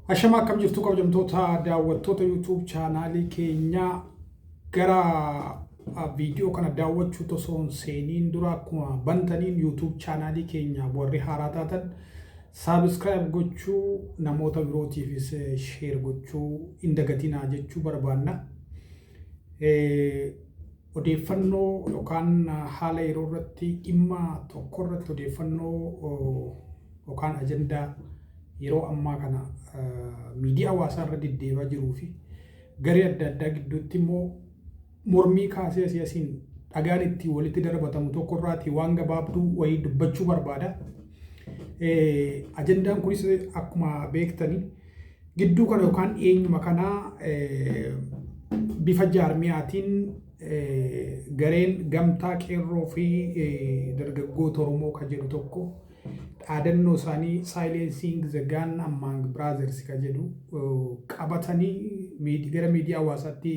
Ashamaa, akkam jirtu kabajamtoota daawwattoota YouTube chaanaalii keenyaa? Gara viidiyoo kana daawwachuu osoo hin seeniin dura, akkuma bantaniin YouTube chaanaalii keenya warri haaraa taatan subscribe gochuu, namoota birootiifis share gochuu hin dagatinaa jechuu barbaanna. Odeeffannoo yookaan haala yeroo irratti, dhimma tokko irratti odeeffannoo yookaan ajandaa yeroo ammaa kana miidiyaa hawaasaa irra deddeemaa jiruu fi garee adda addaa gidduutti immoo mormii kaasee asii asiin dhagaan itti walitti darbatamu tokko irraati waan gabaabduu wayii dubbachuu barbaada. Ajandaan kunis akkuma beektani gidduu kana yookaan dhiyeenyuma kanaa bifa jaarmiyaatiin gareen Gamtaa Qeerroo fi Dargaggoota Oromoo kan jedhu tokko dhaadannoo isaanii "Silencing the Gun Among Brothers" kan jedhu qabatanii gara miidiyaa hawaasaatti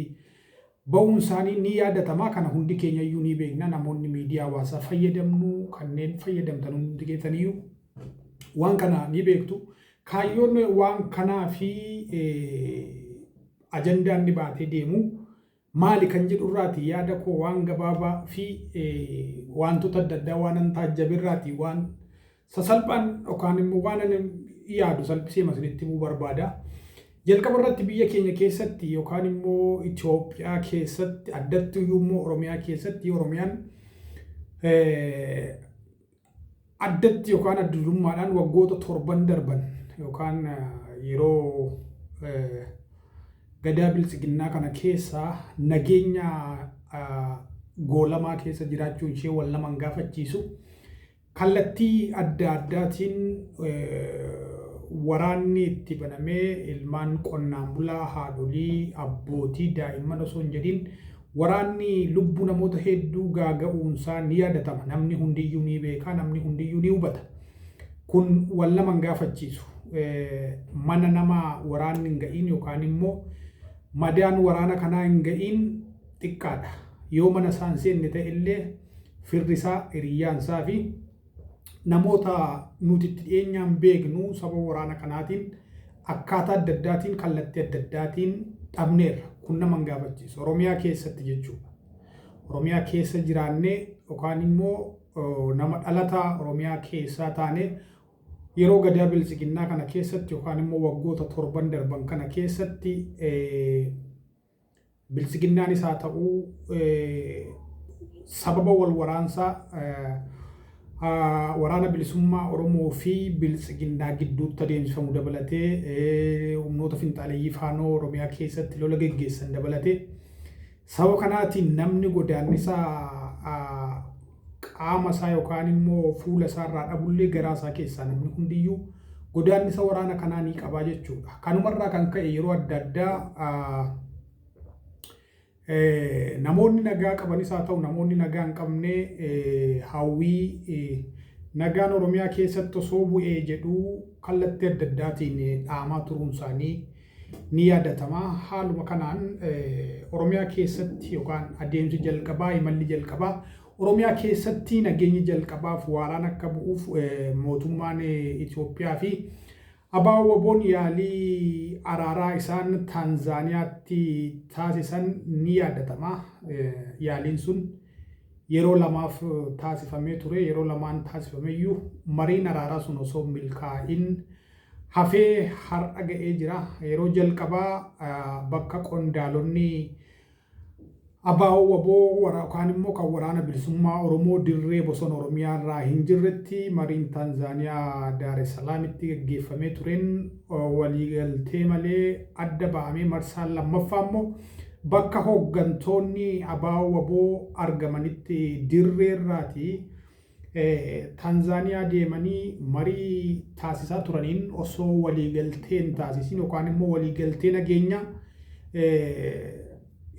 ba'uun isaanii ni yaadatama. Kana hundi keenya iyyuu ni beekna. Namoonni miidiyaa hawaasaa fayyadamnu, kanneen fayyadamtan hundi keessaniyyuu waan kana ni beektu. Kaayyoon waan kanaa fi ajandaan inni baatee deemu maali kan jedhu irraati yaada koo waan gabaabaa fi wantoota adda addaa waan an taajjabirraati waan sasalphaan yookaan immoo waan ani yaadu salphisee isinitti himuu barbaada. Jalqaba irratti biyya keenya keessatti yookaan immoo Itoophiyaa keessatti, addatti iyyuu immoo Oromiyaa keessatti, Oromiyaan addatti yookaan addunummaadhaan waggoota 7n darban yookaan yeroo gadaa biltsiginnaa kana keessa nageenya goolamaa keessa jiraachuun ishee wal nama hin gaafachiisu. Kallattii adda addaatiin waraanni itti banamee ilmaan qonnaan bulaa, haadholii, abbootii, daa'imman osoo hin jedhin waraanni lubbuu namoota hedduu gaaga'uunsaa ni yaadatama. Namni hundiyyuu ni beeka, namni hundiyyuu ni hubata. Kun wal nama hin gaafachiisu. Mana nama waraanni hin ga'iin yookaan immoo madaan waraana kanaa hin ga'iin xiqqaadha. Yoo mana isaa hin seenne ta'e illee firri isaa, hiriyyaan isaa fi namoota nuti itti dhiyeenyaan beeknu saba waraana kanaatiin akkaataa adda addaatiin, kallattii adda addaatiin dhabneerra. Kun nama hin gaafachiisu. Oromiyaa keessatti jechuudha. Oromiyaa keessa jiraannee yookaan immoo nama dhalataa Oromiyaa keessaa taanee yeroo gadaa biltsiginnaa kana keessatti yookaan immoo waggoota 7n darban kana keessatti biltsiginnaan isaa ta'uu sababa wal waraansaa Waraana Bilisummaa Oromoo fi biltsiginnaa gidduutti adeemsifamu dabalatee, humnoota finxaaleeyyii Faanoo Oromiyaa keessatti lola geggeessan dabalatee, sababa kanaatiin namni godaannisa qaama isaa yookaan immoo fuula isaa irraa dhabullee garaa isaa keessaa namni hundiyyuu godaannisa waraana kanaa ni qabaa jechuudha. Kanumarraa kan ka'e yeroo adda addaa namoonni nagaa qabanis haa ta'u namoonni nagaa hin qabne hawwii nagaan Oromiyaa keessatti osoo bu'ee jedhu kallattii adda addaatiin dhaamaa turuun isaanii ni yaadatama. Haaluma kanaan Oromiyaa keessatti yookaan adeemsi jalqabaa, imalli jalqabaa Oromiyaa keessatti nageenyi jalqabaaf waaraan akka bu'uuf mootummaan Itoophiyaa fi ABO WBOn yaalii araaraa isaan Taanzaaniyaatti taasisan ni yaadatama. Yaaliin sun yeroo lamaaf taasifamee ture. Yeroo lamaan taasifameyyuu mariin araaraa sun osoo milkaa'in hafee har'a ga'ee jira. Yeroo jalqabaa bakka qondaalonni ABO WBO yookaan immoo kan Waraana Bilisummaa Oromoo dirree bosona Oromiyaa irraa hin jirretti mariin Taanzaaniyaa Daar es Salaamitti gaggeeffamee tureen waliigaltee malee adda ba'amee, marsaan lammaffaa immoo bakka hooggantoonni ABO WBO argamanitti dirreerraati Taanzaaniyaa deemanii marii taasisaa turaniin osoo waliigaltee hin taasisin yookaan immoo waliigaltee nageenyaa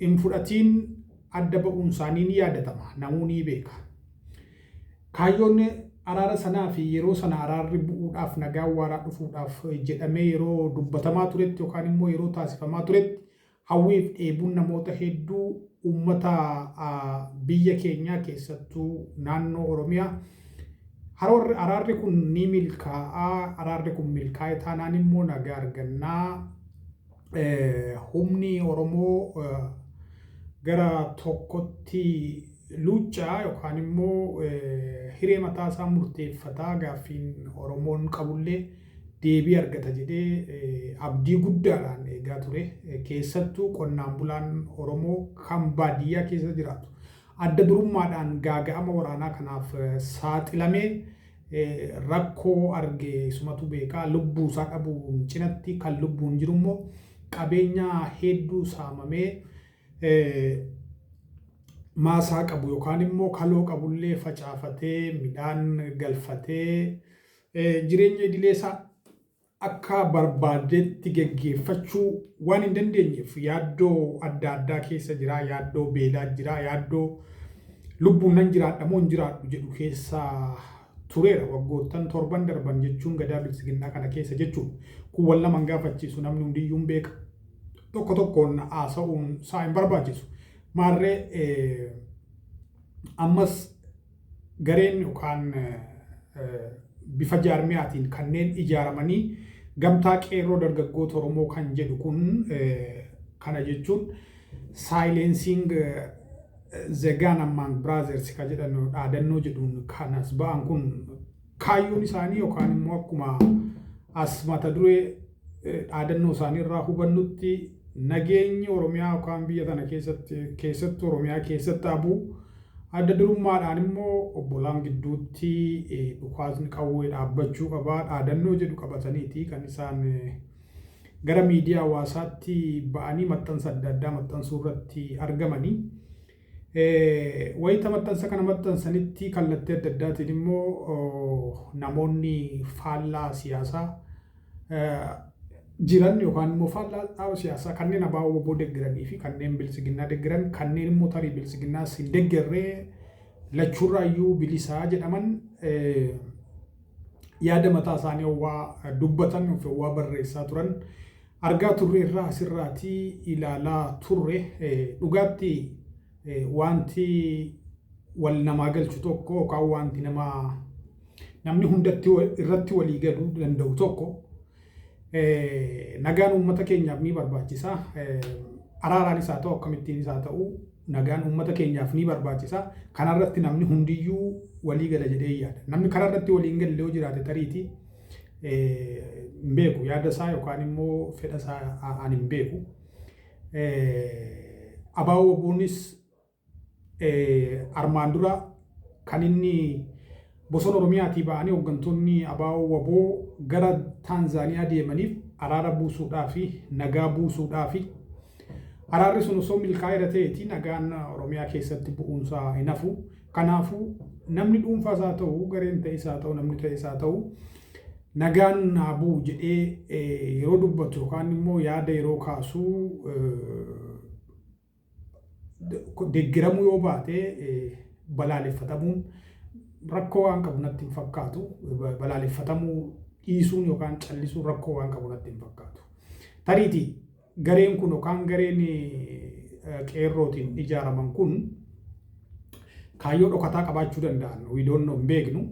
hin fudhatiin adda ba'uun isaanii ni yaadatama. Namuu ni beeka. Kaayyoon araara sanaa fi yeroo sana araarri bu'uudhaaf, nagaan waaraa dhufuudhaaf jedhamee yeroo dubbatamaa turetti yookaan immoo yeroo taasifamaa turetti hawwiif dheebuun namoota hedduu, uummata biyya keenyaa, keessattuu naannoo Oromiyaa, Araarri kun ni milkaa'aa, araarri kun milkaa'e taanaan immoo nagaa argannaa, humni Oromoo gara tokkotti luuccaa yookaan immoo hiree mataa isaa murteeffataa, gaaffiin Oromoon qabullee deebii argata jedhee abdii guddaadhaan eegaa ture. Keessattuu qonnaan bulaan Oromoo kan baadiyyaa keessa jiraatu adda durummaadhaan gaaga'ama waraanaa kanaaf saaxilamee rakkoo arge isumatu beekaa. Lubbuu isaa dhabuun cinatti kan lubbuun jiru immoo qabeenya hedduu saamamee, maasaa qabu yookaan immoo kaloo qabullee facaafatee, midhaan galfatee, jireenya idilee isaa akka barbaadetti geggeeffachuu waan hin dandeenyeef yaaddoo adda addaa keessa jira, yaaddoo beelaa jira, yaaddoo lubbuun nan jiraadha moo hin jiraadhu jedhu keessa tureera waggoottan 7n darban jechuun gadaa biltsiginnaa kana keessa jechuudha. Kun wal nama hin gaafachiisu, namni hundiyyuu hin beeka. Tokko tokkoon haasa'uun isaa hin barbaachisu. Maarree, ammas gareen yookaan bifa jaarmiyaatiin kanneen ijaaramanii Gamtaa Qeerroo Dargaggoota Oromoo kan jedhu kun, kana jechuun "Silencing the gun among brothers" ka jedhan dhaadannoo jedhuun kanas ba'an kun, kaayyoon isaanii yookaan immoo akkuma as mata duree dhaadannoo isaanii irraa hubannutti nageenyi Oromiyaa yookaan biyya tana keessatti, keessattuu Oromiyaa keessatti abuu adda durummaadhaan immoo obbolaan gidduutti dhukaasni qawwee dhaabbachuu qabaa dhaadannoo jedhu qabataniiti kan isaan gara miidiyaa hawaasaatti ba'anii maxxansa adda addaa maxxansuu irratti argamanii. Wayita maxxansa kana maxxansanitti kallattii adda addaatiin immoo namoonni faallaa siyaasaa jiran yookaan immoo faallaa dhaaba siyaasaa, kanneen ABO WBO deeggaranii fi kanneen biltsiginnaa deeggaran, kanneen immoo tarii biltsiginnaas hin deeggarree, lachuurraayyuu bilisaa jedhaman, yaada mataa isaanii hawwaa dubbatan of hawwaa barreessaa turan argaa turre irraa asirraatii ilaalaa turre. Dhugaatti wanti wal namaa galchu tokko yookaan wanti nama namni hundatti irratti walii galuu danda'u tokko, nagaan uummata keenyaaf ni barbaachisa. Araaraanis haa ta'u, akkamittiinis haa ta'u, nagaan uummata keenyaaf ni barbaachisa. Kanarratti namni hundiyyuu walii gala jedhee yaada. Namni kanarratti walii hin galle yoo jiraate tariitii hin beeku, yaada isaa yookaan immoo fedha isaa ani hin beeku. ABO WBOnis armaan dura kan inni bosona Oromiyaatii ba'anii hooggantoonni ABO WBO gara Taanzaaniyaa deemaniif araara buusuudhaa fi nagaa buusuudhaa fi araarri sun osoo milkaa'eera ta'eeti nagaan Oromiyaa keessatti bu'uunsaa hin hafu. Kanaafuu namni dhuunfaas haa ta'u, gareen ta'es haa ta'u, namni ta'es haa ta'u, nagaan haa bu'u jedhee yeroo dubbatu yookaan immoo yaada yeroo kaasu deeggaramuu yoo baate balaaleffatamuun rakkoo waan qabu natti hin fakkaatu. Balaaleffatamuu dhiisuun yookaan callisuun rakkoo waan qabu natti hin fakkaatu. Tariitii gareen kun yookaan gareen qeerrootiin ijaaraman kun kaayyoo dhokataa qabaachuu danda'an, we don't know, hin beeknu.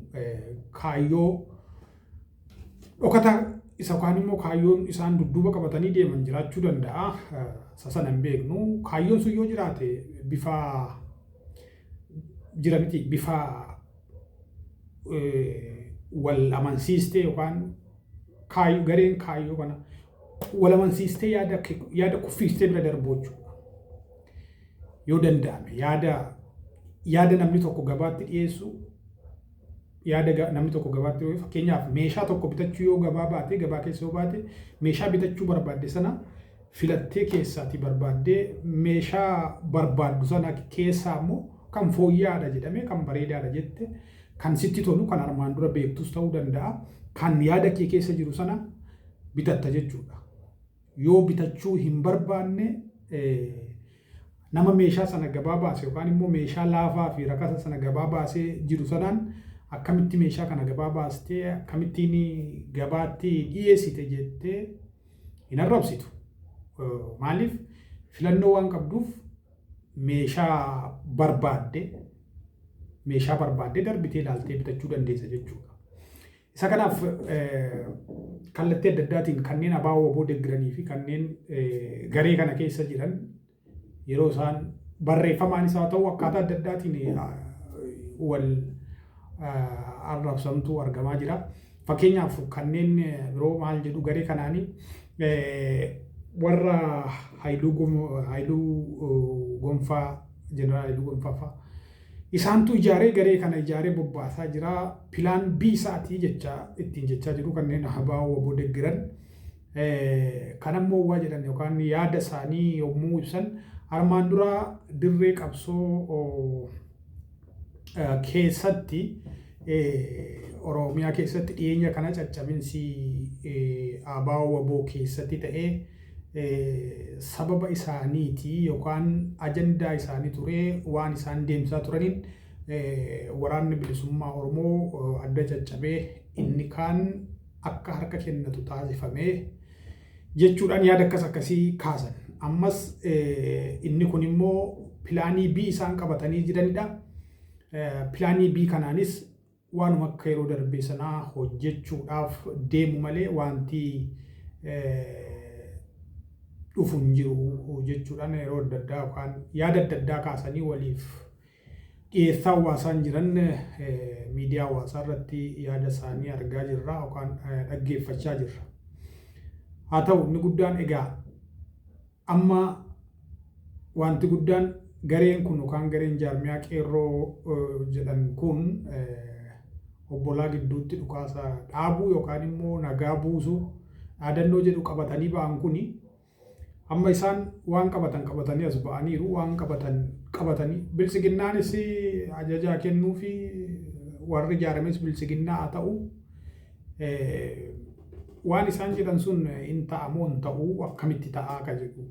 Kaayyoo dhokataa isa yookaan immoo kaayyoon isaan dudduuba qabatanii deeman jiraachuu danda'a. Isa sana hin beeknu. Kaayyoon sun yoo jiraate bifa jira miti, bifa wal amansiistee yookaan gareen kaayyoo kana wal amansiistee yaada kuffiistee bira darbuu jechuudha. Yoo danda'ame yaada namni tokko gabaatti dhiyeessu, yaada namni tokko gabaatti, fakkeenyaaf meeshaa tokko bitachuu yoo gabaa baate, gabaa keessa yoo baate, meeshaa bitachuu barbaadde sana filattee keessaati barbaaddee, meeshaa barbaaddu sana keessaa immoo kan fooyya'aadha jedhamee, kan bareedaadha jette, kan sitti tolu, kan armaan dura beektus ta'uu danda'a, kan yaada kee keessa jiru sana bitatta jechuudha. Yoo bitachuu hin barbaanne nama meeshaa sana gabaa baase yookaan immoo meeshaa laafaa fi rakasa sana gabaa baasee jiru sanaan akkamitti meeshaa kana gabaa baastee, akkamittiin gabaatti dhiyeessite jettee hin arrabsitu. Maaliif? Filannoo waan qabduuf meeshaa barbaadde darbitee ilaaltee bitachuu dandeessa jechuudha. Isa kanaaf kallattii adda addaatiin kanneen ABO WBO deeggaranii fi kanneen garee kana keessa jiran yeroo isaan barreeffamaanis haa ta'u akkaataa adda addaatiin wal arrabsamtu argamaa jira. Fakkeenyaaf kanneen biroo maal jedhu garee kanaanii warra Haayiluu Gonfaa, Jeneraal Haayiluu Gonfaa fa'a isaantu ijaaree garee kana ijaaree bobbaasaa jira. Plan B isaatii jecha ittiin jechaa jiru kanneen ABO WBO deeggaran. Kan ammoo waa jedhan yookaan yaada isaanii yommuu ibsan, armaan dura dirree qabsoo keessatti, Oromiyaa keessatti dhiyeenya kana caccabinsi ABO WBO keessatti ta'ee sababa isaaniiti yookaan ajandaa isaanii ture, waan isaan deemsaa turaniin Waraanni Bilisummaa Oromoo adda caccabee inni kaan akka harka kennatu taasifamee jechuudhaan yaada akkas akkasii kaasan. Ammas inni kun immoo plan B isaan qabatanii jiranidha. Plan B kanaanis waanuma akka yeroo darbee sanaa hojjechuudhaaf deemu malee wanti dhufu hin jiru jechuudhaan yeroo adda addaa yookaan yaada adda addaa kaasanii waliif dhiyeessaa hawaasaan jiran miidiyaa hawaasaa irratti yaada isaanii argaa jirra yookaan dhaggeeffachaa jirra. Haa ta'u, inni guddaan egaa amma wanti guddaan gareen kun yookaan gareen jaarmiyaa qeerroo jedhan kun obbolaa gidduutti dhukaasa dhaabuu yookaan immoo nagaa buusuu dhaadannoo jedhu qabatanii ba'an kuni, amma isaan waan qabatan qabatanii as ba'aniiru. Waan qabatan qabatanii biltsiginnaanis ajajaa kennuu fi warri ijaarames biltsiginnaa haa ta'u, waan isaan jedhan sun hin ta'amoo hin ta'uu, akkamitti ta'aa ka jedhu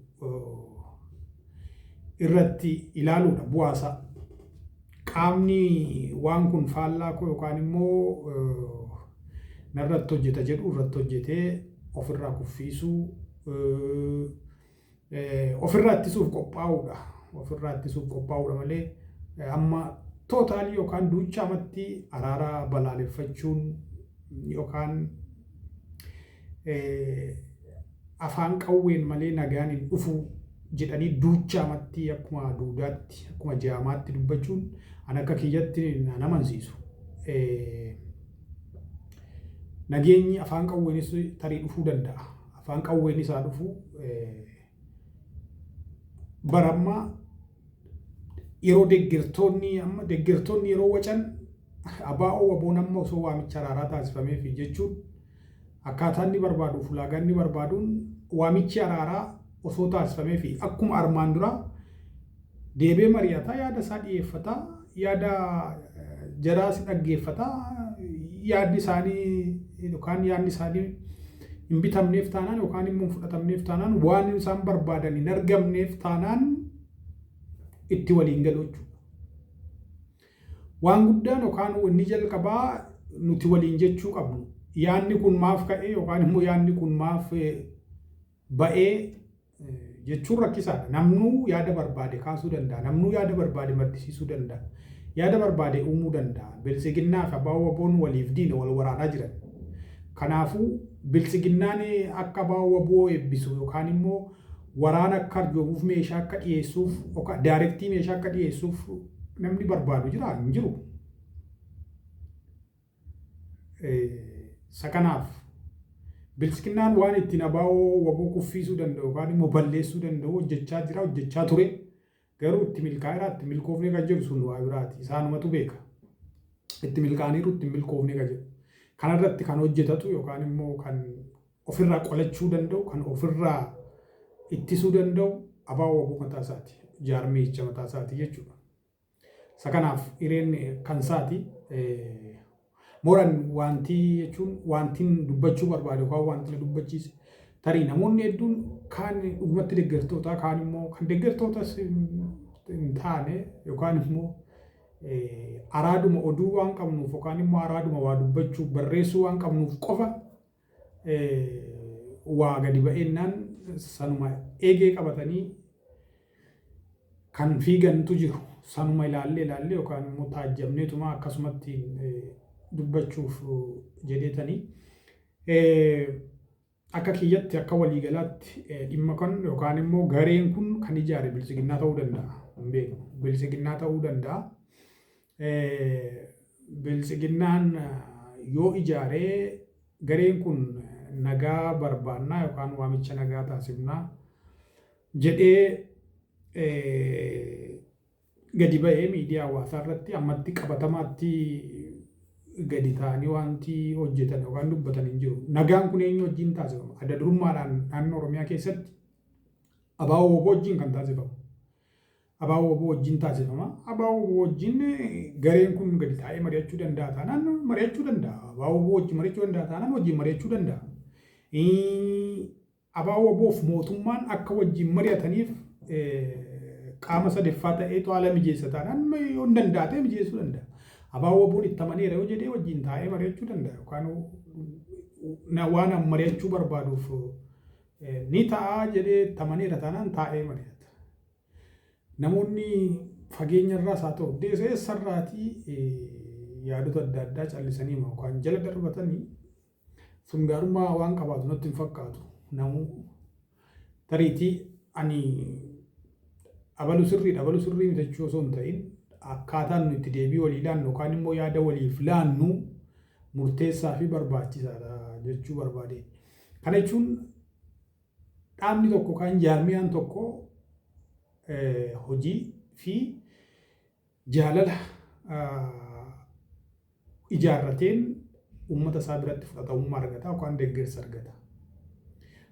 irratti ilaaluudha bu'aasaa. Qaamni waan kun faallaa koo yookaan immoo narratti hojjeta jedhu irratti hojjetee ofirraa kuffiisuu, ofirraa ittisuuf qophaa'uudha. Ofirraa ittisuuf qophaa'uudha malee amma totally yookaan duuchaamatti araara balaaleffachuun yookaan afaan qawween malee nagaan hin dhufu jedhanii duuchaamatti akkuma duudaatti, akkuma jaamaatti dubbachuun an akka kiyyatti nan amansiisu. Nageenyi afaan qawweenis tarii dhufuu danda'a. Afaan qawweenis haa dhufu, barammaa yeroo deeggartoonni, amma deeggartoonni yeroo wacan ABO WBOn amma osoo waamicha araaraa taasifameef jechuun akkaataa inni barbaaduuf ulaagaa inni barbaaduun waamichi araaraa osoo taasifameef akkuma armaan duraa deebee mari'ataa, yaada isaa dhiyeeffataa, yaada jaraas dhaggeeffataa, yaadni isaanii yookaan yaadni isaanii hin bitamneef taanaan yookaan immoo hin fudhatamneef taanaan, waan isaan barbaadan hin argamneef taanaan itti waliin galu jechuudha. Waan guddaan yookaan inni jalqabaa nuti waliin jechuu qabnu, yaadni kun maaf ka'e yookaan immoo yaadni kun maaf ba'ee jechuun rakkisaadha. Namnuu yaada barbaade kaasuu danda'a. Namnuu yaada barbaade maddisiisuu danda'a. Yaada barbaade uumuu danda'a. Biltsiginnaa fi ABO WBOn waliif diina, wal waraanaa jiran. Kanaafuu biltsiginnaan akka ABO WBO eebbisu yookaan immoo waraana akka arjoomuuf, meeshaa akka dhiyeessuuf yookaan direct meeshaa akka dhiyeessuuf namni barbaadu jira hin jiru. Isa kanaaf biltsiginnaan waan ittiin ABO WBO kuffiisuu danda'u yookaan immoo balleessuu danda'u hojjechaa jira, hojjechaa ture. Garuu itti milkaa'eera, itti milkoofne kan jedhu sun waa biraati. Isaanumatu beeka. Itti milkaa'aniiru, itti milkoofne kan jedhu. Kanarratti kan hojjetatu yookaan immoo kan ofirraa qolachuu danda'u, kan ofirraa ittisuu danda'u ABO WBO mataa isaati. Jaarmiicha mataa isaati jechuudha. Isa kanaaf hireen kan isaati. Moran wanti jechuun wantiin dubbachuu barbaade yookaan wanti na dubbachiise, tarii namoonni hedduun kaan dhugumatti deeggartoota, kaan immoo kan deeggartootas hin taane yookaan immoo araaduma oduu waan qabnuuf yookaan immoo araaduma waa dubbachuu, barreessuu waan qabnuuf qofa waa gadi ba'eennaan sanuma eegee qabatanii kan fiigantu jiru. Sanuma ilaallee ilaallee yookaan immoo taajjabneetuma akkasumatti dubbachuuf jedheetanii. Akka kiyyatti, akka waliigalaatti, dhimma kan yookaan immoo gareen kun kan ijaare Biltsiginnaa ta'uu danda'a. Hin beeknu. Biltsiginnaa ta'uu danda'a. Biltsiginnaan yoo ijaaree gareen kun nagaa barbaannaa yookaan waamicha nagaa taasifnaa jedhee gadi ba'ee miidiyaa hawaasaa irratti, ammatti qabatamaatti gadi ta'anii wanti hojjetan yookaan dubbatan hin jiru. Nagaan kun eenyu wajjin taasifama? Adda durummaadhaan naannoo Oromiyaa keessatti ABO WBO wajjin kan taasifamu. ABO WBO wajjin taasifama. ABO WBO wajjin gareen kun gadi taa'ee mari'achuu danda'a taanaan mari'achuu danda'a. ABO WBO wajjin mari'achuu danda'a taanaan wajjin mari'achuu danda'a. ABO WBOf mootummaan akka wajjin mari'ataniif qaama sadaffaa ta'eetu haala mijeessa taanaan, yoo hin danda'a ta'e mijeessuu danda'a. ABO WBOn itti amaneera yoo jedhee, wajjin taa'ee mari'achuu danda'a yookaan waan mari'achuu barbaaduuf ni ta'a jedhee itti amaneera taanaan taa'ee mari'ata. Namoonni fageenya irraas haa ta'u eessarraatii yaadota adda addaa callisanii yookaan jala darbatanii sun gaarummaa waan qabaatu natti hin fakkaatu. Namuu tariitii ani abalu sirriidha, abalu sirrii miti jechuu osoo hin ta'in, akkaataan nu itti deebii walii laannu yookaan immoo yaada waliif laannu murteessaa fi barbaachisaadha jechuu barbaade. Kana jechuun dhaabni tokko yookaan jaarmiyaan tokko hojii fi jaalala ijaarrateen uummata isaa biratti fudhatamummaa argata yookaan deeggarsa argata.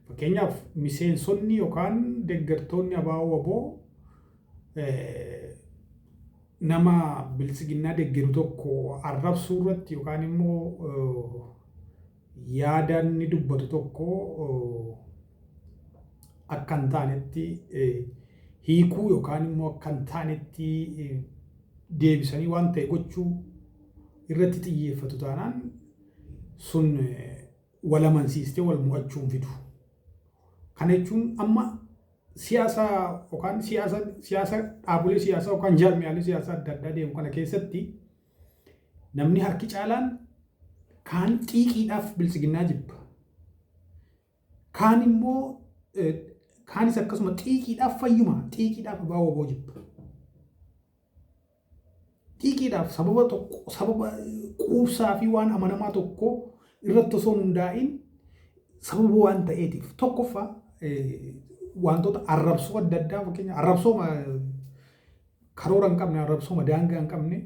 Fakkeenyaaf, miseensonni yookaan deeggartoonni ABO WBO nama Biltsiginnaa deeggaru tokko arrabsuu irratti yookaan immoo yaada inni dubbatu tokko akka hin taanetti hiikuu yookaan immoo akka hin taanetti deebisanii waan ta'e gochuu irratti xiyyeeffatu taanaan, sun wal amansiistee wal mo'achuu hin fidu. Kana jechuun amma siyaasa yookaan siyaasa dhaabolee siyaasaa yookaan jaarmiyaalee siyaasaa adda addaa deemu kana keessatti namni harki caalaan kaan xiiqiidhaaf Biltsiginnaa jibba. Kaan immoo kaanis akkasuma xiiqiidhaaf, fayyuma xiiqiidhaaf ABO WBO jibba. Xiiqiidhaaf sababa tokko, sababa quubsaa fi waan amanamaa tokko irratti osoo hin hundaa'in, sababa waan ta'eetiif. Tokkoffaa, wantoota arrabsoo adda addaa, fakkeenya arrabsoo karoora hin qabne, arrabsoo daangaa hin qabne,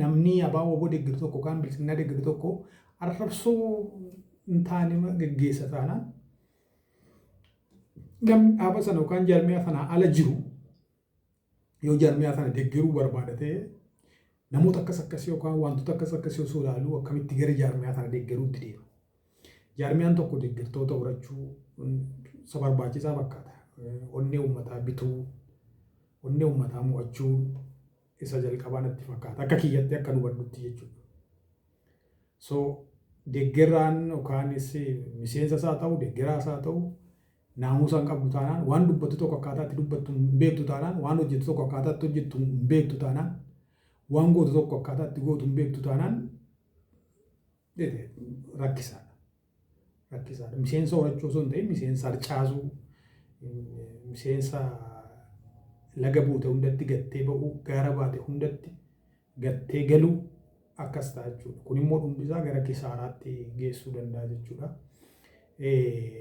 namni ABO WBO deeggaru tokko yookaan Biltsiginnaa deeggaru tokko arrabsoo hin taane geggeessa taanaan, namni dhaaba sana yookaan jaarmiyaa sana ala jiru yoo jaarmiyaa sana deeggaruu barbaada ta'e, namoota akkas akkasii yookaan wantoota akkas akkasii osoo ilaaluu akkamitti gara jaarmiyaa sana deeggaruutti deema? Jaarmiyaan tokko deeggartoota horachuu isa barbaachisaa fakkaata. Onnee uummataa bituu, onnee uummataa mo'achuu isa jalqabaa natti fakkaata. Akka kiyyatti, akka nu hubadhutti jechuudha. So deeggaraan yookaanis miseensa isaa ta'u, deeggaraa isaa ta'u, naamusa hin qabdu taanaan, waan dubbattu tokko akkaataa itti dubbattu hin beektu taanaan, waan hojjettu tokko akkaataa itti hojjettu hin beektu taanaan, waan gootu tokko akkaataa itti gootu hin beektu taanaan, rakkisaadha. Rakkisaadha. Miseensa horachuu osoo hin ta'in miseensa harcaasuu, miseensa laga buute hundatti gattee ba'uu, gaara baate hundatti gattee galuu akkas ta'a jechuudha. Kun immoo dhumbisaa gara kisaaraatti geessuu danda'a jechuudha.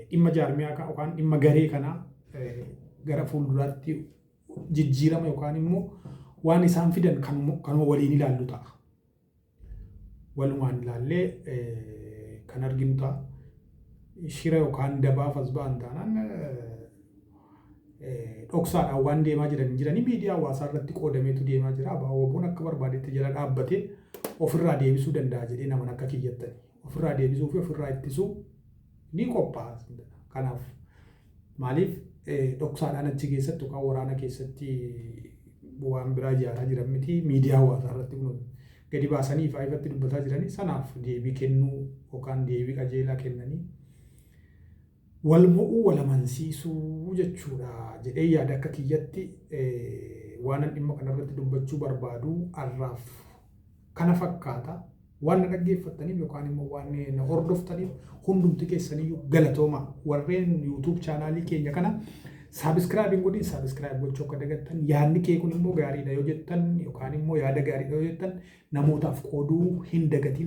Dhimma jaarmiyaa yookaan dhimma garee kanaa gara fuulduraatti jijjiirama yookaan immoo waan isaan fidan kanuma waliin ilaallu ta'a. Walumaan ilaallee kan arginu ta'a. Shira yookaan dabaaf as ba'an taanaan, dhoksaadhaan waan deemaa jiran jiranii miidiyaa hawaasaa irratti qoodameetu deemaa jira. ABO WBOn akka barbaadetti jala dhaabbatee ofirraa deebisuu danda'a jedhee naman akka kiyyattani. Ofirraa deebisuu fi ofirraa ittisuu ni qophaa'a. Kanaaf maaliif dhoksaadhaan achi keessatti yookaan waraana keessatti waan biraa ijaaraa jiran miti, miidiyaa hawaasaa irratti kun gadi baasanii ifaa ifatti dubbataa jiranii, sanaaf deebii kennuu yookaan deebii qajeelaa kennanii wal mo'uu, wal amansiisuu jechuudha jedhee yaada. Akka kiyyatti waan dhimma kanarratti dubbachuu barbaadu har'aaf kana fakkaata. Waan na dhaggeeffattaniif yookaan immoo waan na hordoftaniif hundumti keessaniyyuu galatooma. Warreen YouTube chaanaalii keenya kana subscribe hin godhin, subscribe gochuu akka dagattan, yaadni kee kun immoo gaariidha yoo jettan yookaan immoo yaada gaariidha yoo jettan, namootaaf qooduu hin dagatin.